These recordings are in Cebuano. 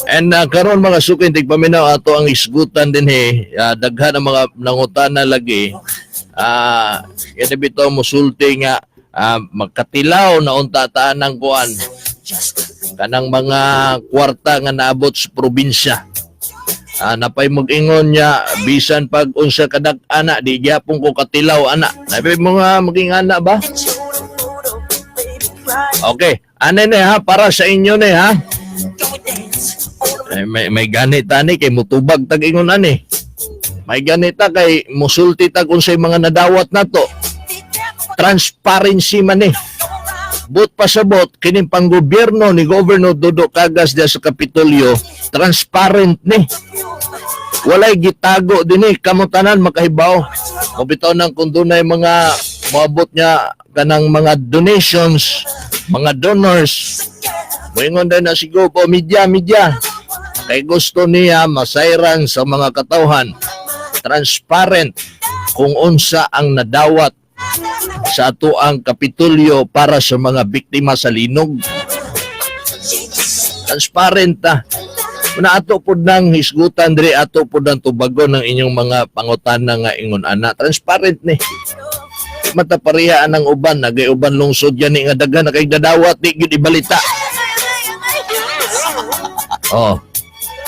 And karon, mga suking tigpaminaw, ato ang isgutan dinhi, daghan ang mga nangutana lagi. Ah, uh, bitaw musulti nga magkatilaw na unta taan ng kuan kanang mga kwarta nga naabot sa probinsya. Napay mag-ingon niya bisan pag unsa kadak ana, di gyapon ko katilaw ana. Napay mga maging ana ba? Okay, ano ni ha, para sa inyo ni ha. Eh, may ganit ani kay mutubag tag ingon ani. May ganita kay musulti tag unsay mga nadawat nato. Transparency man eh. But pasabot kining panggobyerno ni Governor Dodo Cagas diya sa Kapitolyo, transparent ni. Walay gitago dinhi, kamo tanan makahibaw. Kung bitaw nang kung dunay mga moabot niya kanang mga donations, mga donors, moingon din na siguro po media media. Kay gusto niya masayran sa mga katawhan. Transparent kung unsa ang nadawat sa ato ang Kapitolyo para sa mga biktima sa linog. Transparent ta. Una ato pud nang hisgutan diri, ato pud nang tubagon ng inyong mga pangutana nga ingon ana. Transparent ni. Mata pareha ang uban, nagay uban lungsod yan nga daghan na kay dadawat, di gyud ibalita. Oh.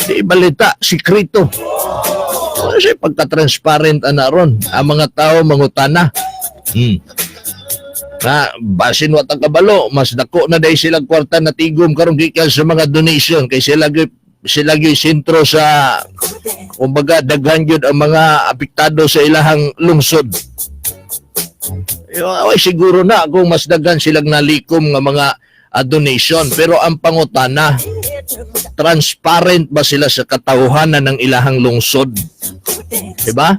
Di ibalita, sikreto. Kasi pagka-transparent ana ron, ang mga tao mangutana. Na basin wa tang kabalo, mas dako na dahil silang kwarta na tigom karon gikan sa mga donation kay sila gyud sentro sa kumbaga daghan gyud ang mga apektado sa ilahang lungsod. Ay, siguro na kung mas daghan silang nalikom nga mga donation, pero ang pangutana, transparent ba sila sa katawhanan ng ilahang lungsod? Diba?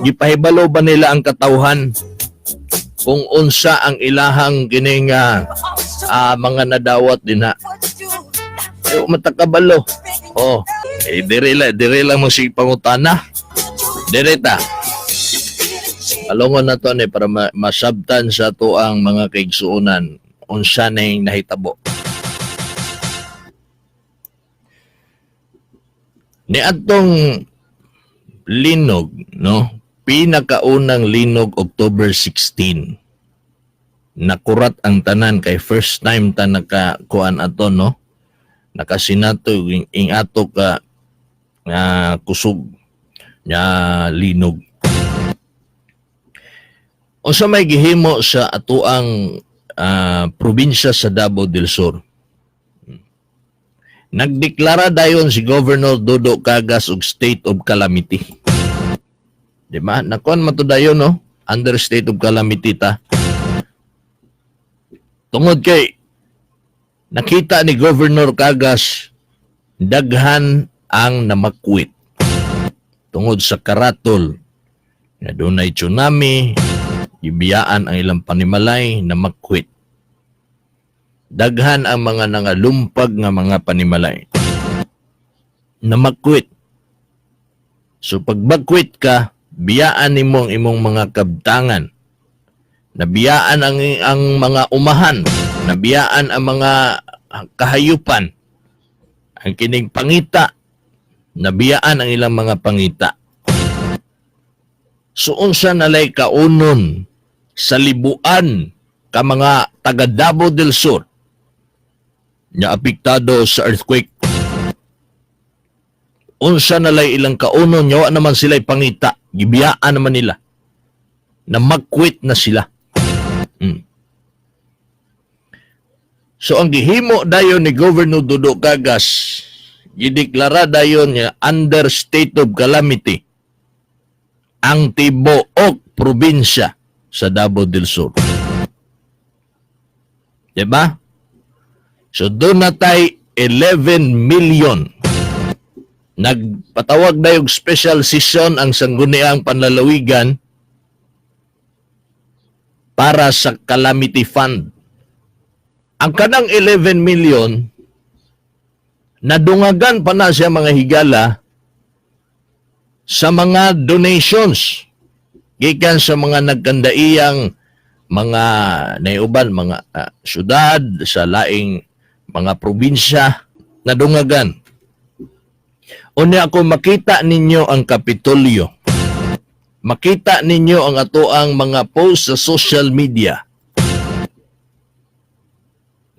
Gipahibalo ba nila ang katawhan kung unsa ang ilahang kining mga nadawat din ha? Eh, matakabalo. Oh, eh, dire lang mo si pangutana. Dire ta. Alongon na to ni para masabtan sa ato ang mga kaigsuonan unsa ning nahitabo. Ni atong linog, no? Pinakaunang linog, October 16. Nakurat ang tanan kay first time ta nakakuan ato, no? Nakasinato ing ato ka nga kusog nga linog. Unsa may gihimo sa atoang probinsya sa Davao del Sur? Nagdeklara dayon si Governor Dodo Cagas og state of calamity. Di ba? Nakuan man to dayon, no? Under state of calamity ta. Tungod kay nakita ni Governor Cagas daghan ang namakwit tungod sa karatol nga dunay tsunami, gibiyaan ang ilang panimalay, namakwit. Daghan ang mga nangalumpag nga mga panimalay. Namakwit. So pagbagkwit ka, biyaan nimo ang imong mga kabtangan. Nabiyaan ang mga umahan, nabiyaan ang mga kahayupan. Ang kining pangita, nabiyaan ang ilang mga pangita. So unsa nalay kaunon sa libuan ka mga taga Davao del Sur nga apektado sa earthquake? Unsa nalay ilang kaunon nya wa naman sila pangita, gibiyaan naman nila. Na magkwit na sila. So ang gihimo dayon ni Governor Dodo Cagas, gideklara dayon niya under state of calamity ang tibuok probinsya sa Davao del Sur. Diba? So doon na tay 11 million. Nagpatawag na yung special session ang Sangguniang Panlalawigan para sa calamity fund. Ang kanang 11 million, nadungagan pa na siya, mga higala, sa mga donations gikan sa mga nagkandaiyang mga naiuban mga syudad sa laing mga probinsya, nadungagan. Unya ako makita ninyo ang Kapitolyo. Makita ninyo ang atoang mga post sa social media.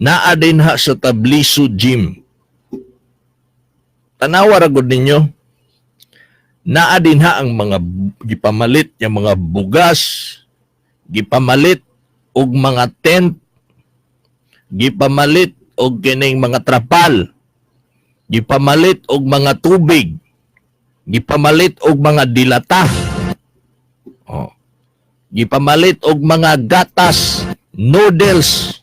Naa din ha sa Tabliso Gym. Tanawa ra gud ninyo. Naa din ha ang mga gipamalit yung mga bugas, gipamalit og mga tent, gipamalit og kining mga trapal, gipamalit og mga tubig, gipamalit og mga dilata. Oh. Gipamalit og mga gatas, noodles.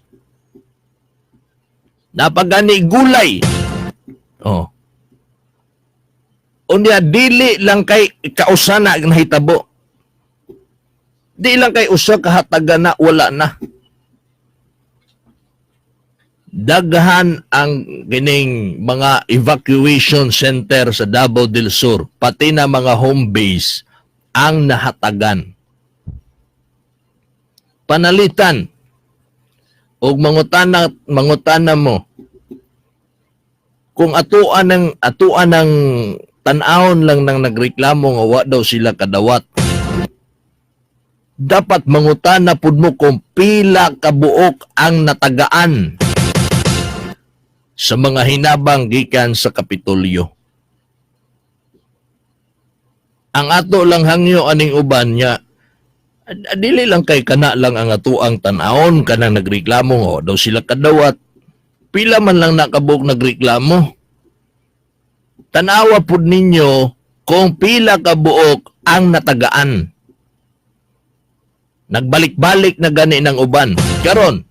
Napagani gulay. Oh. Unya dili lang kay kausa na ang nahitabo. Di lang kay usa ka hatagan na, wala na. Daghan ang kining mga evacuation center sa Davao del Sur, pati na mga home base ang nahatagan. Panalitan og mangutana, mangutana mo kung atoan ng tan-awon lang nang nagreklamo nga wa daw sila kadawat. Dapat mangutana pud mo kung pila ka buok ang natagaan sa mga hinabang gikan sa Kapitolyo. Ang ato lang hangyo aning uban niya, dili lang kay kana lang ang atoang tan-awon, kanang nagreklamo nga wa daw sila kadawat. Pila man lang nakabuok nagreklamo. Tanawa pud ninyo kung pila ka buok ang natagaan. Nagbalik-balik na gani ng uban. Karon,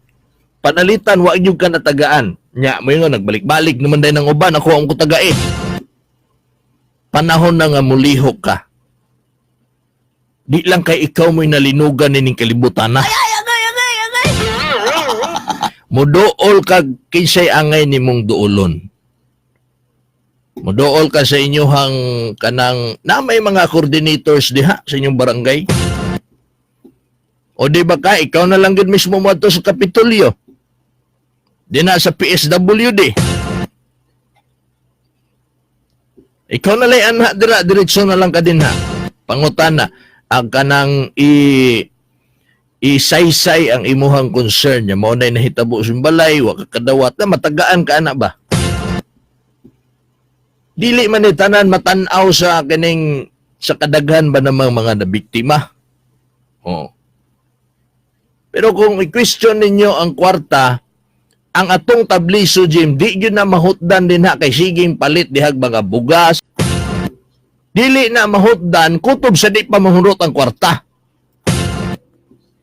panalitan wa gyud ka natagaan. Nya mo nga nagbalik-balik naman day ng uban, ako ang kutagae. Panahon na nga mulihok ka. Di lang kay ikaw mo'y nalinugan nining kalibutan na. Muduol ka kinsay angay nimong duolon. Muduol ka sa inyohang kanang na may mga coordinators diha sa inyong barangay. O di ba ka ikaw na lang gid mismo moadto sa Kapitolyo? Di na sa PSWD. Ikaw na lang anha dira, diretso na lang ka din ha. Pangutana ang kanang isaysay ang imuhang concern niya, mao nay nahitabo sa balay, wa ka kadawat na matagaan ka ana ba. Dili man ni tanan matan-aw sa kining sa kadaghan ba namang mga nabiktima. Oh. Pero kung i-question ninyo ang kwarta, ang atong Tabliso Gym, di gyud na mahutdan din ha kay siging palit dihag mga bugas. Dili na mahutdan kutob sa di pa mahurot ang kwarta.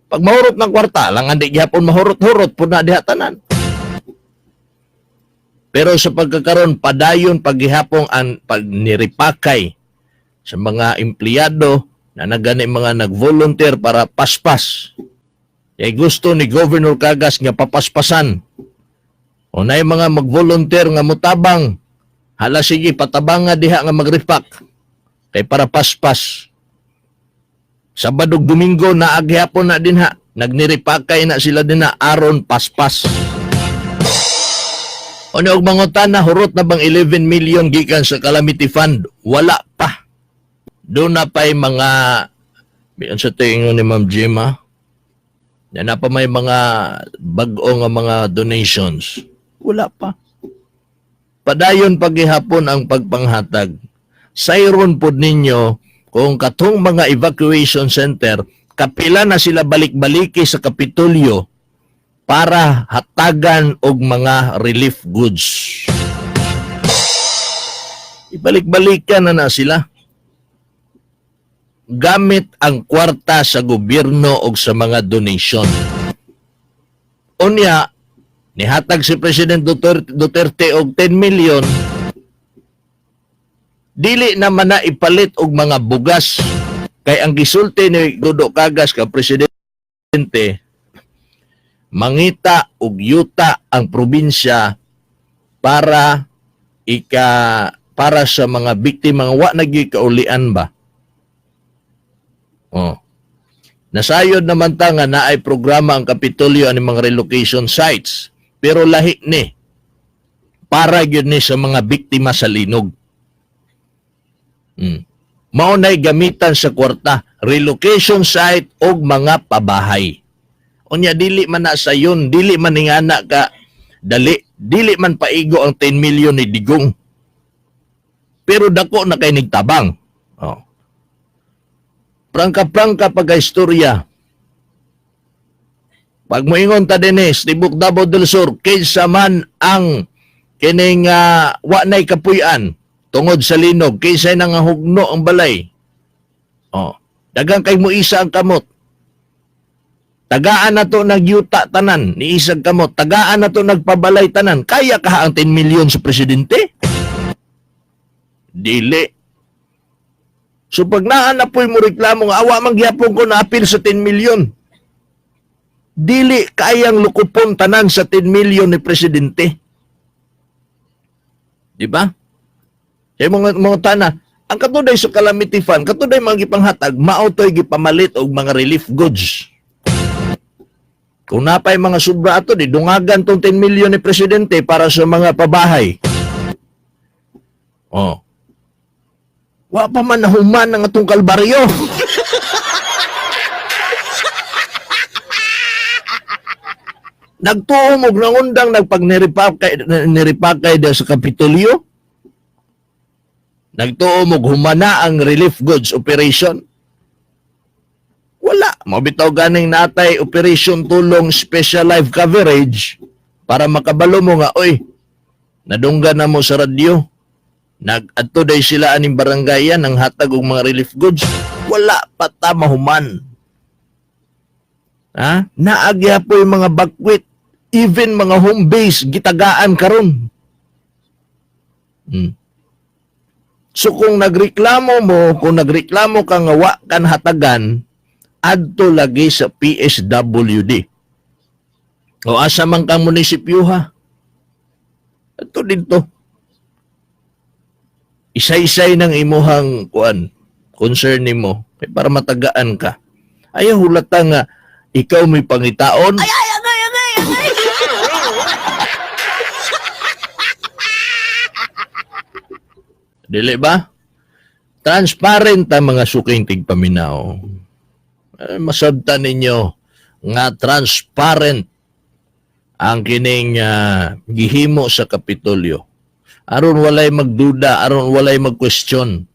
Pag mahurot ng kwarta, lang di gihapon mahurot-hurot pud na diha tanan. Pero sa pagkakaron, padayon paghihapong ang pagniripakay sa mga empleyado na nagani mga nag-volunteer para paspas. Kay gusto ni Governor Cagas nga papaspasan. O na mga mag-volunteer nga mutabang, hala sige, patabanga diha nga magripak. Kay para paspas. Sabado ug Domingo na aghapon na din ha. Nagniripakay na sila din na aron paspas. Ano og mangutana, hurot na bang 11 million gikan sa Calamity Fund? Wala pa. Doon na pa'y mga unsa to ingon ni Ma'am Gemma? Na pa may mga bag-o nga mga donations. Wala pa. Padayon paghihapon ang pagpanghatag. Sayron pod ninyo kung katong mga evacuation center, kapila na sila balik-baliki sa Kapitolyo para hatagan og mga relief goods. Ibalik-balikan na na sila gamit ang kwarta sa gobyerno og sa mga donation. Unya, nihatag si President Duterte og 10 million, dili naman na ipalit og mga bugas. Kay ang gisulti ni Dudo Cagas ka presidente, mangita og yuta ang probinsya para sa mga biktima nga wa na gyud kaulian ba. Oh. Nasayod naman ta nga naay programa ang Kapitolyo ani mga relocation sites, pero lahi ni para gyud ni sa mga biktima sa linog. Mao na'y gamitan sa kwarta, relocation site og mga pabahay. Unya dili man na sayon, dili man ingana ka dali, dili man paigo ang 10 million ni Digong. Pero dako na kay nigtabang. Oh. Prangka-prangka pagka-istorya. Pag moingon ta dinhi, tibok Davao del Sur, kaysa man ang kining wa na'y kapuy-an tungod sa linog, kaysa nangahugno ang balay. Oh, dagang kay mo isa ang kamot. Tagaan na to nagyuta tanan, ni isang kamot. Tagaan na to nagpabalay tanan. Kaya ka ang 10 million sa presidente? Dili. So pag naa na po'y mo reklamo nga awa man gyapon ko na apil sa 10 million. Dili kayang lukupon tanan sa 10 million ni presidente. Di ba? Kaya mga tana, ang katuday sa calamity fund, katuday mga gipanghatag, mao to'y gipamalit og mga relief goods. Kung napay mga sobra ato, di dungagan tong 10 million ni presidente para sa mga pabahay. Oh. Wa pa man nahuman ang atong kalbaryo. Nagtuo mo nangundang nagpagniripakay niripakay da sa Kapitolyo. Nagtuo mo humana ang relief goods operation. Wala. Mabitaw ganing natay Operation Tulong special live coverage para makabalo mo nga, oy, nadunggan na mo sa radyo. Nag-adto day sila aning barangayan ang hatag og mga relief goods. Wala pa ta mahuman. Ha? Naagya po yung mga bakwit. Even mga home base, gitagaan karon. So kung nagreklamo mo, kung nagreklamo ka nga wa kan hatagan, adto lagi sa PSWD. O asa man kang munisipyo ha? Adto dito. Isay-isay ng imuhang kuan, concern nimo kay para matagaan ka. Ayaw hulata nga ikaw may pangitaon. Ay, ay, agay, agay, agay. Dili ba? Transparent ang mga suking tigpaminaw. Eh, masabtan ninyo nga transparent ang kining gihimo sa Kapitolyo. Aron walay magduda, aron walay magquestion.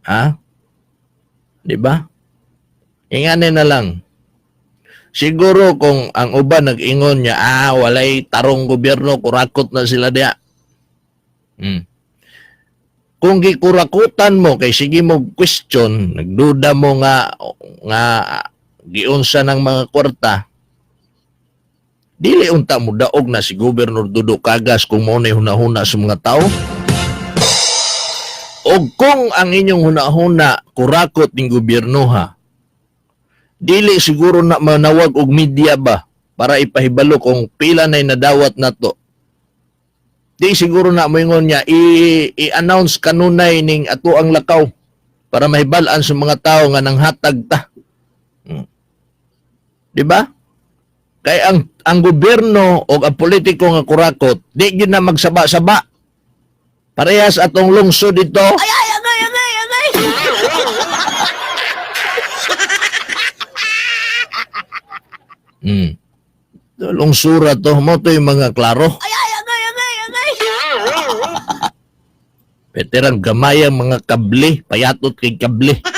Ha? Di ba? Ingani na lang. Siguro kung ang uban nag-ingon niya, walay tarong gobyerno, kurakot na sila diya. Kung gikurakutan mo kay sige mo question, nagduda mo nga nga giunsa ng mga kwarta, dili unta mo daog na si Gobernador Dudo Cagas kung mao na hunahuna sa mga tao. O kung ang inyong hunahuna kurakot ning gobyerno ha, dili siguro na manawag og media ba para ipahibalo kung pila na'y nadawat nato. Di siguro na moingon niya i-announce kanunay ning ato ang lakaw para mahibal-an sa mga tao nga nanghatag ta. Di ba? Kay ang gobyerno o ang politiko nga kurakot, di gyud na magsaba-saba. Parehas atong lungsod dito. Ay, ay, agay, agay, agay. Lungsura to, mo to yung mga klaro. Ay, ay, agay, agay, agay. Peterang gamay ang mga kable, payatot kay kable.